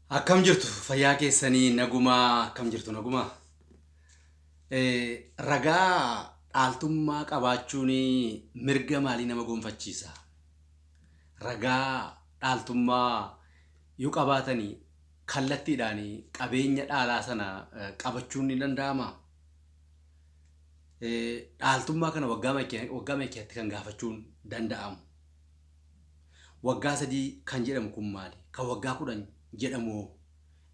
Akkam jirtu fayyaa keessanii nagumaa akkam jirtu nagumaa. Ragaa dhaaltummaa qabaachuun mirga maalii nama gonfachiisa? Ragaa dhaaltummaa yoo qabaatanii kallattiidhaan qabeenya dhaalaa sana qabachuun ni danda'amaa? Dhaaltummaa kana waggaa meeqatti kan gaafachuun danda'amu? Waggaa 3 kan jedhamu kun maali? Kan waggaa 10 jedhamu hoo?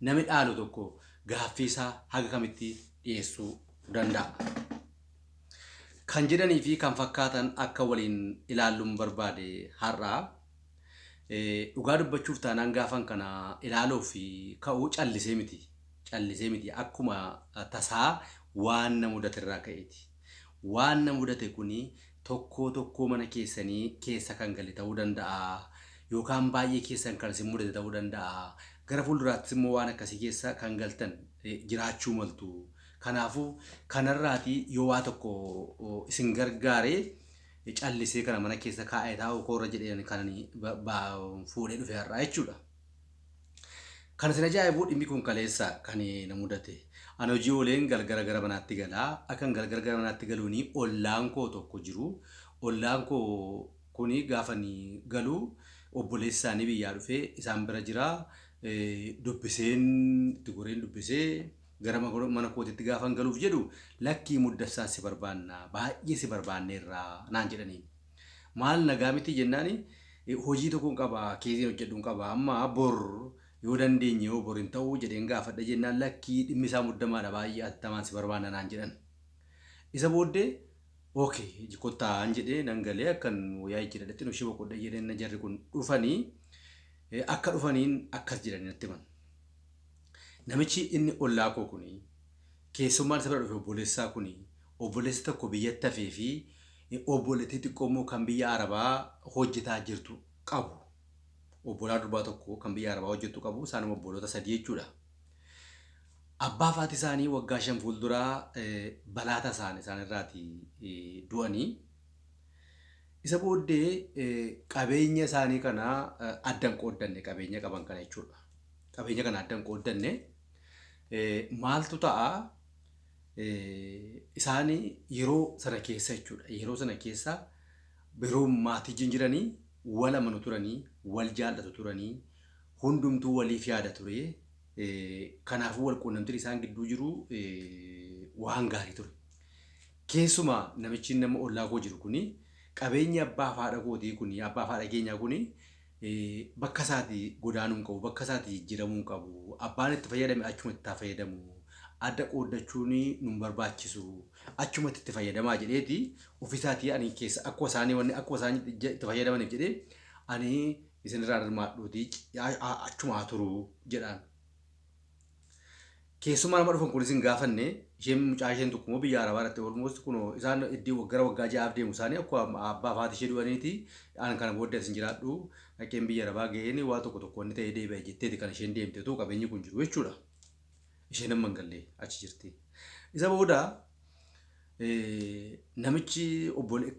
Namni dhaalu tokko gaaffii isaa haga kamitti dhiyeessuu danda'a? Kan jedhanii fi kan fakkaatan akka waliin ilaalluun barbaade har'a. Dhugaa dubbachuuf taanaan gaafan kana ilaaluuf ka'u callisee miti. Callisee miti akkuma tasaa waan na mudate irraa ka'eeti. Waan na mudate kuni tokkoo tokkoo mana keessanii keessa kan gale ta'uu danda'a. Yookaan baay'ee keessan kan isin mudate ta'uu danda'a. Gara fuulduraattis immoo waan akkasii keessa kan galtan jiraachuu maltu. Kanaafuu kanarraatii yoo waa tokko isin gargaare callisee kana mana keessa kaa'ee taa'uu koorra jedhee kan ani fuudhee dhufe har'aa jechuudha. Kan isin ajaa'ibu dhimmi kun kaleessa kan na mudate. Ani hojii ooleen galgala gara manaatti gala. Akkan galgala gara manaatti galuuni ollaan koo tokko jiru. Ollaan koo kuni gaafa ani galu obboleessi isaanii biyyaa dhufee isaan bira jira. Dubbiseen itti goreen dubbisee gara mana kootitti gaafan galuuf jedhu lakkii muddassaan si barbaanna baay'ee si barbaanneerra naan jedhanii. Maal nagaa miti jennaani hojii tokkoon qaba keeziin hojjedhuun qaba amma bor yoo dandeenye yoo bor hin ta'uu jedheen gaafadhe jennaan lakkii dhimmi isaa muddamaadha baay'ee atattamaan si barbaanna naan jedhan. Isa booddee okay kottaan jedhee nan galee akkan wayyaa jijjiiradhetti nushii boqodhe jedheen jarri kun dhufanii akka dhufaniin akkas jedhanii natti himan. Namichi inni ollaa koo kuni keessummaan isa bira dhufe obboleessaa kuni obboleessi tokko biyyatti hafee fi obboleettii xiqqoo immoo kan biyya Arabaa hojjetaa jirtu qabu. Obbolaa durbaa tokko kan biyya Arabaa hojjettu qabu isaanuma obboloota 3 jechuudha. Abbaa fi haati isaanii waggaa 5 fuulduraa balaa tasaan isaanirraati du'anii. Isa booddee qabeenya isaanii kana addan qooddanne qabeenya qaban kana jechuudha. Qabeenya kana addan qooddanne maaltu ta'a isaan yeroo sana keessa jechuudha. Yeroo sana keessa yeroo maatii jiranii wal amanu turanii, wal jaallatu turanii, hundumtuu waliif yaada ture. Kanaafuu wal quunnamtiin isaan gidduu jiru waan gaarii ture. Keessumaa namichi nama ollaa koo jiru kuni qabeenyi abbaa fi haadha kootii kuni abbaa fi haadha keenyaa kuni bakka isaatii godaanuu hin qabu, bakka isaatii jijjiiramuu hin qabu. Abbaan itti fayyadame achumatti itti haa fayyadamu. Adda qooddachuun nun barbaachisu. Achumatti itti fayyadamaa jedheeti ofiisaatii ani keessa akkuma isaanii wanni akkuma isaan itti fayyadamaniif jedhee ani isinirraa hirmaadhuutii achuma haa turu jedhaan. Keessummaa nama dhufan kunis hin gaafanne isheen mucaa isheen tokko immoo biyya Arabaa irratti almost kunoo isaan iddii gara waggaa 6f deemu isaanii akkuma abbaa fi haati ishee du'aniiti an kana booddee as hin jiraadhu dhaqeen biyya Arabaa ga'een waa tokko tokko inni ta'ee deebi'a jetteeti kan isheen deemte utuu qabeenyi kun jiru jechuudha. Isheen amma hin galle achi jirti. Isa booda namichi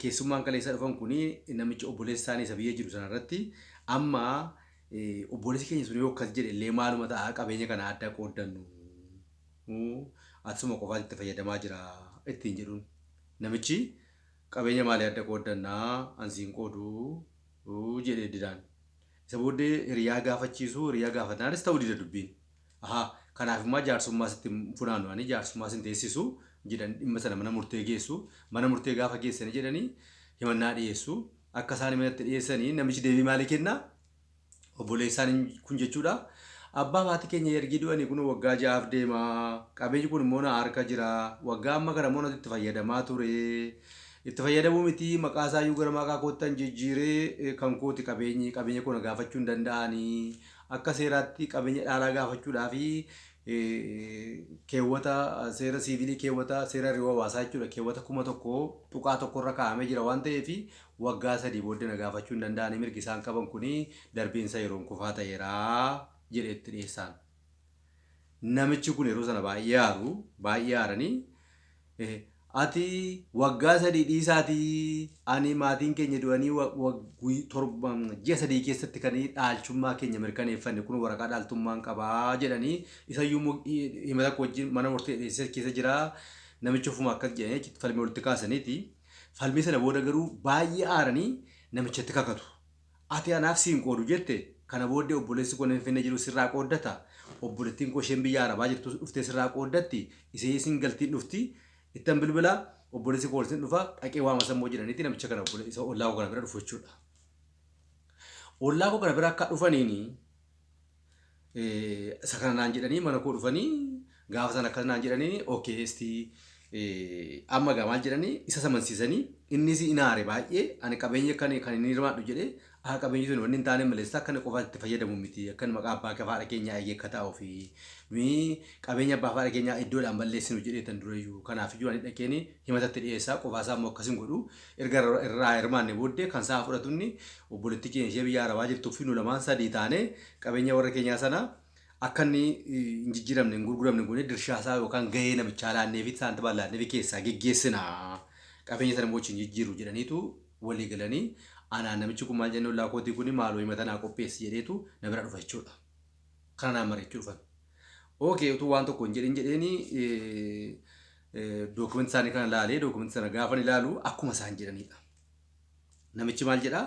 keessummaan kaleessa dhufan kuni namichi obboleessi isaanii isa biyya jiru sanarratti amma Obboleessi keenya sun yoo akkas jedhe illee maaluma ta'a qabeenya kana adda qooddannu atisuma qofaatti itti fayyadamaa jira ittiin jedhuun. Namichi qabeenya maalii adda qooddannaa an siin qoodu jedhee didaan. Isa booddee hiriyaa gaafachiisu hiriyaa gaafatnaanis ta'uu dida dubbiin. Ahaa kanaaf immoo jaarsummaa sitti funaanu ani jaarsummaa sin teessisu jedhan dhimma sana mana murtee geessu. Mana murtee gaafa geessanii jedhanii himannaa dhiyeessu. Akka isaan himatatti dhiyeessanii namichi deebii maalii kenna? Obboleessaan kun jechuudha. Abbaa fi haati keenya ergii du'anii kun waggaa 6f deema. Qabeenyi kun immoo na harka jira. Waggaa amma kana immoo natu itti fayyadamaa ture. Itti fayyadamuu miti maqaa isaa iyyuu gara maqaa koottan jijjiiree kan kooti qabeenyi qabeenya koo na gaafachuu hin danda'anii. Akka seeraatti qabeenya dhaalaa gaafachuudhaaf keewwata seera siivilii keewwata seera hariiroo hawaasaa jechuudha keewwata 1000.1 irra kaa'amee jira waan ta'eef waggaa 3 booddee na gaafachuu hin danda'anii mirgi isaan qaban kuni darbiinsa yeroon kufaa ta'eera jedhee itti dhiyeessaan. Namichi kun yeroo sana baay'ee aaru baay'ee aaranii Ati waggaa 3 dhiisaatii ani maatiin keenya du'anii 7 ji'a 3 keessatti kan dhaalchummaa keenya mirkaneeffanne kun waraqaa dhaaltummaan qabaa jedhanii, isayyuu himata tokko wajjin mana murtee dhiyeessee keessa jira, namichi ofuma akkas jedhanii falmii walitti kaasaniiti. Falmii sana booda garuu baay'ee aaranii namichatti kakatu. Ati anaaf siin qoodu jette, kana booddee obboleessi koo Finfinnee jiru sirraa qooddata. Obboleettiin koo isheen biyya Arabaa jirtu dhuftee sirraa qooddatti. Ishee isin galtiin dhufti. Ittan bilbila, obboleessi koo isin dhufa, dhaqee waama sammoo jedhaniiti namicha kana isa ollaa koo kana bira dhufu jechuudha. Ollaa koo kana bira akka dhufaniini isa kana naan jedhanii mana koo dhufanii, gaafa sana akkas naan jedhanii, okay, isti amma gaa maal jedhanii isa samansiisanii, innis inaare baay'ee, ani qabeenya kan inni hirmaadhu jedhee, haa qabeenyi sun wanni hin taane maleessa akka inni qofa itti fayyadamu miti, akka inni maqaa abbaa haadha keenyaa eegee akka taa'uu fi nuyi qabeenya abbaa haadha keenyaa iddoodhaan balleessinu jedhee tan durayyuu, kanaaf iyyuu ani dhaqeen himatatti dhiyeessaa, qofaasaa immoo akkas hin godhu, erga irraa hirmaanne booddee kan isaa fudhatunni obboleettii keenya ishee biyya Arabaa jirtuu fi nu lamaan sadii taane qabeenya warra keenyaa sana akka inni hin jijjiiramne, hin gurguramne goonee, dirshaasaa yookaan gahee namichaa laannee fi saantima laannee fi keessaa geggeessina, qabeenya sana immoo hin jijjiiru jedhaniitu walii galanii, anaan namichi kun maal jennee ollaa kootii kun maaloo himata naa qopheessi jedheetu na bira dhufa jechuudha. Kana naan mari'achuu dhufan. Okay, utuu waan tokko hin jedhin jedheeni dookumentii isaanii kana laalee, dookumentii sana gaafan ilaalu akkuma isaan jedhanidha. Namichi maal jedhaa?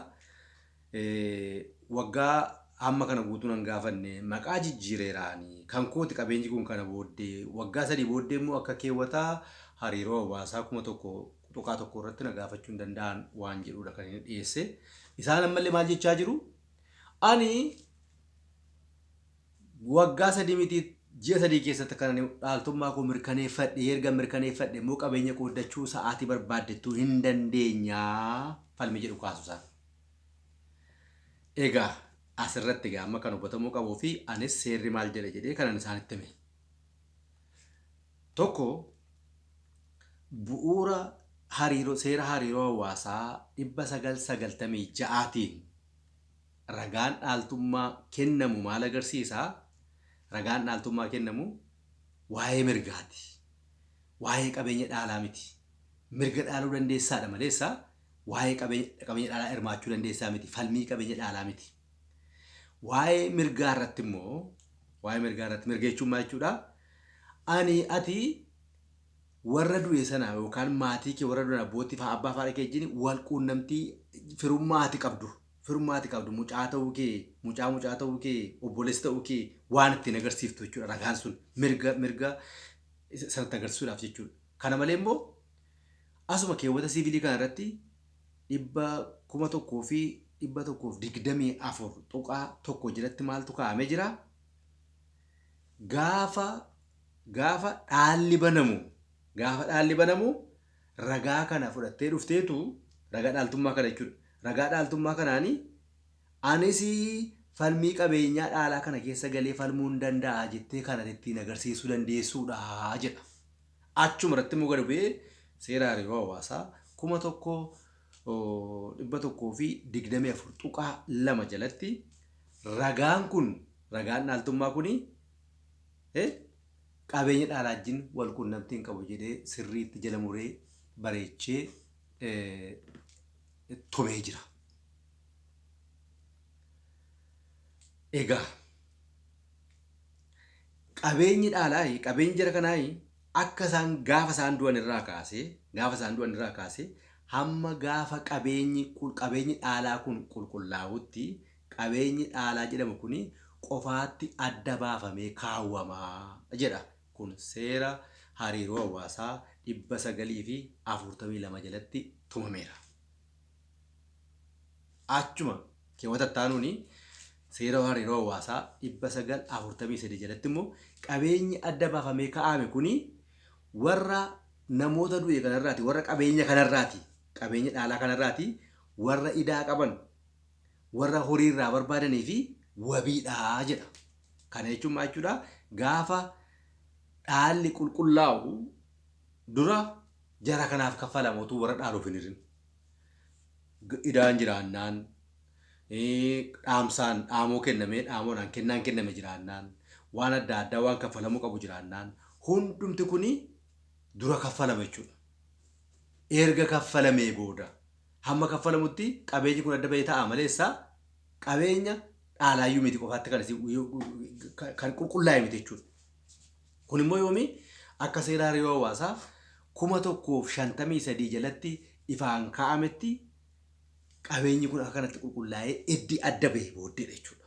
Waggaa hamma kana guutuu nan gaafanne, maqaa jijjiireeraani, kan kooti qabeenyi kun, kana booddee waggaa 3 booddee immoo akka keewwataa hariiroo hawaasaa 1000.1 irratti na gaafachuu hin danda'an waan jedhudha kan inni dhiyeesse. Isaan ammallee maal jechaa jiru? Ani waggaa 3 miti, ji'a 3 keessatti kan ani dhaaltummaa koo mirkaneeffadhe, erga mirkaneeffadhe immoo qabeenya qooddachuu sa'aatii barbaaddettuu hin dandeenyaa falmi jedhu kaasu isaan. Egaa asirratti egaa amma kan hubatamuu qabuu fi anis seerri maal jedha jedhee kanan isaanitti hime. Tokko, bu'uura hariiroo seera hariiroo hawaasaa 996tiin ragaan dhaaltummaa kennamu maal agarsiisaa? Ragaan dhaaltummaa kennamu waa'ee mirgaati. Waa'ee qabeenya dhaalaa miti. Mirga dhaaluu dandeessaadha maleessa waa'ee qabeenya dhaalaa hirmaachuu dandeessaa miti. Falmii qabeenya dhaalaa miti. Waa'ee mirgaa irratti immoo, waa'ee mirgaa irratti, mirga jechuun maal jechuudha? Ani ati warra du'e sana yookaan maatii kee warra du'an, abbootii fa'aa, abbaa fa'aa kee wajjin wal quunnamtii firummaa ati qabdu, firummaa ati qabdu, mucaa ta'uu kee, mucaa mucaa ta'uu kee, obboleessa ta'uu kee waan ittiin agarsiiftu jechuudha ragaan sun, mirga sanatti agarsiisuudhaaf jechuudha. Kana malee immoo asuma keewwata siivilii kana irratti 1124.1 jalatti maaltu kaa'amee jira? Gaafa dhaalli banamu, gaafa dhaalli banamu ragaa kana fudhattee dhufteetu, ragaa dhaaltummaa kana jechuudha. Ragaa dhaaltummaa kanaanii anis falmii qabeenyaa dhaalaa kana keessa galee falmuu hin danda'a jettee kana ittiin agarsiisuu dandeessuudha jedha. Achuma irratti immoo gadi bu'ee seera hariiroo hawaasaa 1124.2 jalatti ragaan kun, ragaan dhaaltummaa kuni qabeenya dhaalaa wajjin wal quunnamtii hin qabu jedhee sirriitti jala muree bareechee tumee jira. Egaa qabeenyi dhaalaa, qabeenyi jara kanaa akka isaan gaafa isaan du'an irraa kaasee, gaafa isaan du'an irraa kaasee hamma gaafa qabeenyi dhaalaa kun qulqullaa'utti qabeenyi dhaalaa jedhamu kun qofaatti adda baafamee kaawwamaa jedha. Kun seera hariiroo hawaasaa 942 jalatti tumameera. Achuma keewwata itti seera hariiroo hawaasaa 943 jalatti immoo qabeenyi adda baafamee kaa'ame kuni warra namoota du'e kanarraati, warra qabeenya kanarraati, qabeenya dhaalaa kanarraati warra idaa qaban, warra horii irraa barbaadanii fi wabiidha jedha. Kana jechuun maal jechuudha? Gaafa dhaalli qulqullaa'u dura jara kanaaf kaffalama utuu warra dhaaluuf hin hirin. Idaan jiraannaan, dhaamsaan dhaamoo kennamee, dhaamoodhaan kennaan kenname jiraannaan, waan adda addaa waan kaffalamuu qabu jiraannaan, hundumti kuni dura kaffalama jechuudha. Erga kaffalamee booda hamma kaffalamutti qabeenyi kun adda bahee ta'a maleessa qabeenya dhaalaayyuu miti qofaatti kan qulqullaa'e miti jechuudha. Kun immoo yoomi akka seera hariiroo hawaasaa 1053 jalatti ifaan kaa'ametti qabeenyi kun akka kanatti qulqullaa'ee eddi adda bahee booddeedha jechuudha.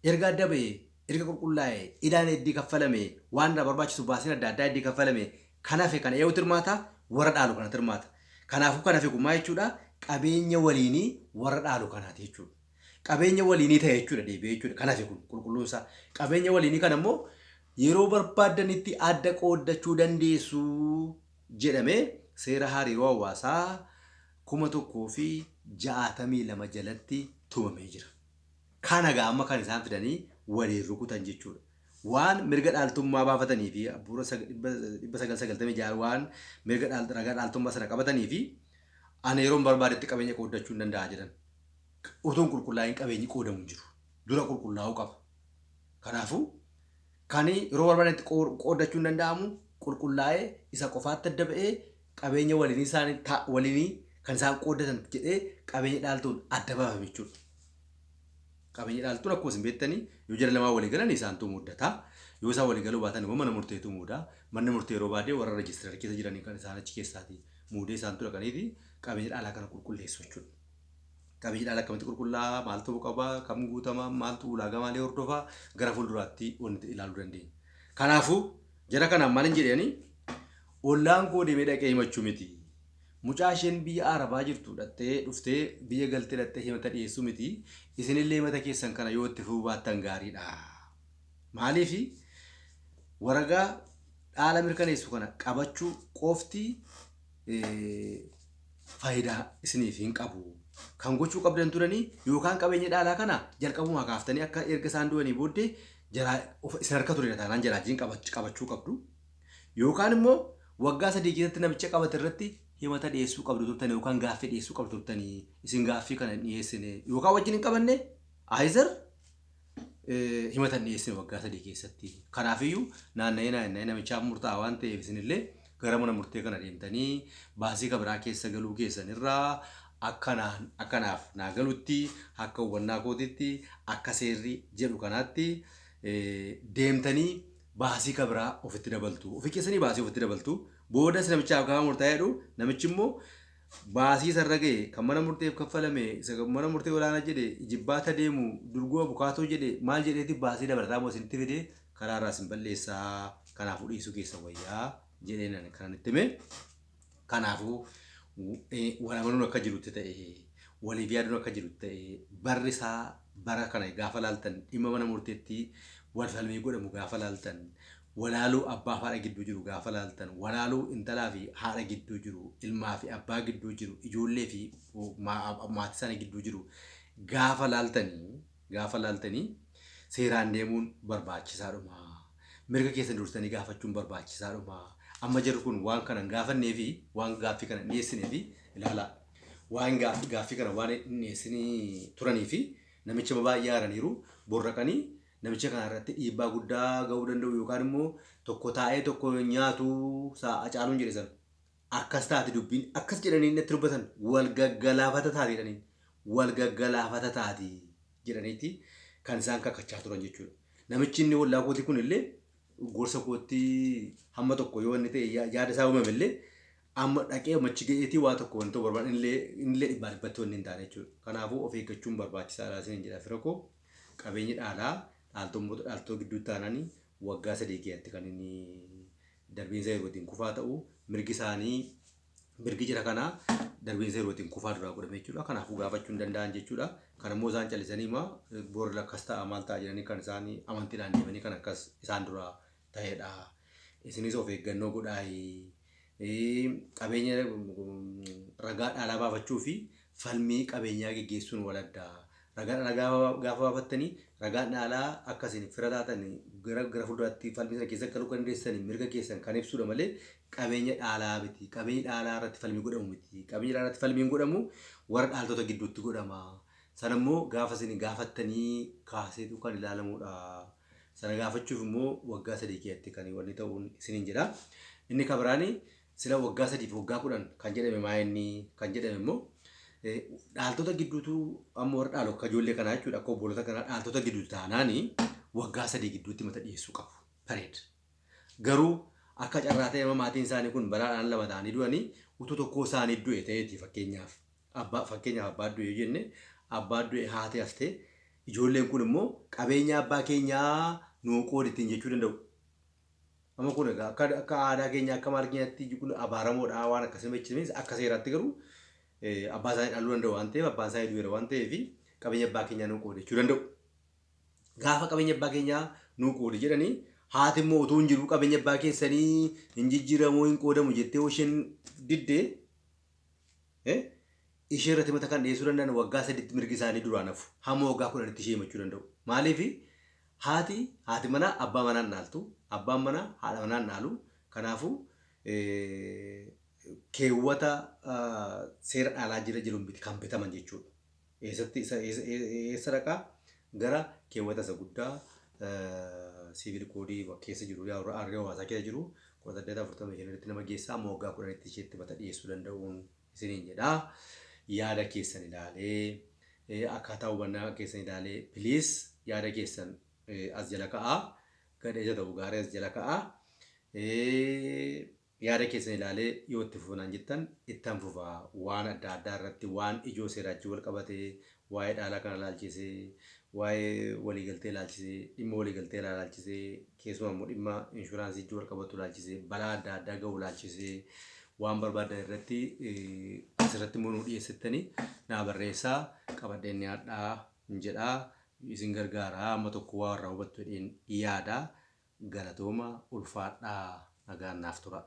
Erga adda bahee, erga qulqullaa'ee, idaan eddii kaffalame, waan irraa barbaachisu baasiin adda addaa eddii kaffalame, kan hafe kana eenyutu hirmaata? Warra dhaalu kanatu hirmaata. Kanaafuu kan hafe kun maal jechuudha? Qabeenya waliinii warra dhaalu kanaati jechuudha. Qabeenya waliinii ta'e jechuudha deebi'ee jechuudha kan hafe kun qulqulluun isaa. Qabeenya waliinii kana immoo yeroo barbaaddanitti adda qooddachuu dandeessu jedhamee seera hariiroo hawaasaa 1062 jalatti tumamee jira. Kana gaa amma kan isaan fidanii waliin rukutan jechuudha. Waan mirga dhaaltummaa baafatanii fi bu'uura 996 waan mirga ragaa dhaaltummaa sana qabatanii fi ani yeroon barbaadetti qabeenya qooddachuu hin danda'a jedhan. Utuun qulqullaa'in qabeenyi qoodamu hin jiru. Dura qulqullaa'uu qaba. Kanaafuu kan yeroo barbaadetti qooddachuu hin danda'amu qulqullaa'ee isa qofaatti adda ba'ee qabeenya waliinii isaanii waliinii kan isaan qooddatan jedhee qabeenya dhaaltuun adda baafame jechuudha. Qabeenya dhaaltuun akkuma isin beektanii yoo jara lamaa walii galan isaantu muuddata. Yoo isaan walii galuu baatan immoo mana murteetu muuda. Manni murtee yeroo baadee warra rejistirar keessa jiranii kan isaan achi keessaati muudee isaantu dhaqaniiti qabeenya dhaalaa kana qulqulleessu jechuudha. Qabeenya dhaalaa akkamitti qulqullaa'a, maal ta'uu qaba, kam guutama, maaltu ulaagaa maalii hordofa gara fuulduraatti wanti ilaaluu dandeenya. Kanaafuu jara kanaan maal hin jedhanii ollaan koo deemee dhaqee himachuu miti. Mucaa isheen biyya Arabaa jirtu dhattee dhuftee biyya galtee dhattee himata dhiyeessuu miti. Isinillee himata keessan kana yoo itti fufuu baattan gaariidha. Maaliif waraqaa dhaala mirkaneessu kana qabachuu qofti faayidaa isiniif hin qabu. Kan gochuu qabdan turanii yookaan qabeenya dhaalaa kana jalqabumaa kaaftanii akka erga isaan du'anii booddee jaraa isin harka ture taanaan jalaajiin qabachuu qabdu. Yookaan immoo waggaa 3 keessatti namicha qabate irratti himata dhiyeessuu qabdu turtanii yookaan gaaffii dhiyeessuu qabdu turtanii isin gaaffii kana hin dhiyeessine yookaan wajjin hin qabanne either himata hin dhiyeessine waggaa 3 keessatti. Kanaafiyyuu naanna'ee naanna'ee namichaaf murtaa'a waan ta'eef isinillee gara mana murtee kana deemtanii baasii kabiraa keessa galuu keessanirraa akkanaaf naa galutti akka hubannaa kootitti akka seerri jedhu kanaatti deemtanii baasii kabiraa ofitti dabaltu. Ofii keessanii baasii ofitti dabaltu. Boodas namichaaf gaafa murtaa'ee jedhu namichi immoo baasii isarra ga'e kan mana murteef kaffalame isa mana murtee olaanaa jedhe jibbaata deemu durgoo abukaatoo jedhe maal jedheeti baasii dabalataa immoo isinitti fide karaa irraa isin balleessaa kanaafuu dhiisuu keessa wayyaa jedheen kanan itti hime. Kanaafuu wal amanuun akka jirutti ta'e waliif yaaduun akka jirutti ta'e barri isaa bara kana gaafa laaltan dhimma mana murteetti wal falmii godhamu gaafa laaltan walaaluu abbaa fi haadha gidduu jiru gaafa laaltan walaaluu intalaa fi haadha gidduu jiru ilmaa fi abbaa gidduu jiru ijoollee fi maatii isaanii gidduu jiru gaafa laaltanii seeraan deemuun barbaachisaadhuma. Mirga keessan dursanii gaafachuun barbaachisaadhuma. Amma jarri kun waan kana hin gaafannee fi waan gaaffii kana hin dhiyeessinee fi ilaala. Waan gaaffii kana waan hin dhiyeessinii turanii fi namicha baay'ee aaraniiru borraqanii namicha kana irratti dhiibbaa guddaa ga'uu danda'u yookaan immoo tokko taa'ee tokko nyaatu sa'a caaluun jedhe sana. Akkas taate dubbiin akkas jedhanii natti dubbatan wal gaggalaafata taate jedhanii wal gaggalaafata taati jedhaniiti kan isaan kakachaa turan jechuudha. Namichi inni ollaa kootii kun illee gorsa kootti hamma tokko yoo inni ta'e yaada isaa uumame illee amma dhaqee machi ga'eetii waa tokko wanta barbaadan illee dhibbaa dhibbatti wanni hin taane jechuudha. Kanaafuu of eeggachuun barbaachisaadha isin jedha fira koo. Qabeenyi dhaalaa dhaaltummoota dhaaltota gidduu taananii waggaa 3 keessatti kan inni darbiinsa yerootiin kufaa ta'u mirgi isaanii mirgi jira kanaa darbiinsa yerootiin kufaa duraa godhame jechuudha. Kanaafuu gaafachuu hin danda'an jechuudha. Kan immoo isaan callisanii ma boorri akkas ta'a maal ta'a jedhanii kan isaan amantiidhaan deemanii kan akkas isaan duraa ta'edha. Isinis of eeggannoo godhaayi. Qabeenya ragaa dhaalaa baafachuu fi falmii qabeenyaa geggeessuun wal adda. Ragaa dhaalaa gaafa baafattanii ragaan dhaalaa akka isin fira taatan gara fuulduraatti falmii sana keessa galuu kan dandeessan mirga keessan kan ibsudha malee qabeenya dhaalaa miti. Qabeenya dhaalaa irratti falmii godhamu miti. Qabeenya dhaalaa irratti falmiin godhamu warra dhaaltota gidduutti godhama. Sana immoo gaafa isin gaafattanii kaaseetu kan ilaalamudha. Sana gaafachuuf immoo waggaa 3 keessatti kan wanni ta'uun isiniin jedha. Inni kabiraani Sila waggaa 3 fi waggaa 10 kan jedhame maa inni kan jedhame immoo dhaaltota gidduutu amma warra dhaalu akka ijoollee kanaa jechuudha, akka obbolota kanaa dhaaltota gidduu taanaani waggaa 3 gidduutti mata dhiyeessuu qabu. Period. Garuu akka carraa ta'e maatiin isaanii kun balaadhaan lama ta'anii du'anii utuu tokkoo isaanii du'e ta'eeti, fakkeenyaaf abbaa du'e yoo jenne, abbaa du'e, haati haftee, ijoolleen kun immoo qabeenya abbaa keenyaa nuu qoodi ittiin jechuu danda'u. Amma kun egaa akka aadaa keenya, akka maal keenyatti kun abaaramoodha, waan akkasii beeksisame. Akka seeraatti garuu abbaa isaanii dhaluu danda'u waan ta'eef, abbaan isaanii du'eera waan ta'eef, qabeenya abbaa keenyaa nuu qoodi jechuu danda'u. Gaafa qabeenya abbaa keenyaa nuu qoodi jedhanii, haati immoo utuu hin jiru qabeenya abbaa keessanii hin jijjiiramuu, hin qoodamu jettee isheen diddee, ishee irratti mata kan dhiyeessuu danda'an waggaa 3tti mirgi isaanii duraan hafu, hamma waggaa 10tti ishee himachuu danda'u. Maaliif? Haati manaa abbaa manaan dhaaltu, abbaan manaa haadha manaan dhaalu. Kanaafuu keewwata seera dhaalaa jira jiruun kan bitaman jechuudha. Eessatti eessa dhaqaa? Gara keewwata isa guddaa civil code keessa jiru, hariiroo hawaasaa keessa jiru 1845tti nama geessaa, amma waggaa 10tti isheetti mata dhiyeessuu danda'uun isiniin jedhaa. Yaada keessan ilaalee, akkaataa hubannaa keessan ilaalee, please yaada keessan as jala ka'aa. Gadhee isa ta'u gaarii as jala ka'aa. Yaada keessan ilaalee yoo itti fufunaan jettan ittan fufaa. Waan adda addaa irratti, waan ijoo seeraachii wal qabatee, waa'ee dhaalaa kana ilaalchisee, waa'ee waliigaltee ilaalchisee, dhimma waliigaltee ilaalchisee, keessumaa immoo dhimma inshuraansii wal qabatu ilaalchisee, balaa adda addaa gahu ilaalchisee, waan barbaadan irratti asirratti immoo nuu dhiyeessittanii naa barreessaa, qabadheen nyaadhaa jedhaa, isin gargaaraa, amma tokko waa irraa hubattu jedheen yaada. Galatooma, ulfaadhaa, nagaan naaf tura.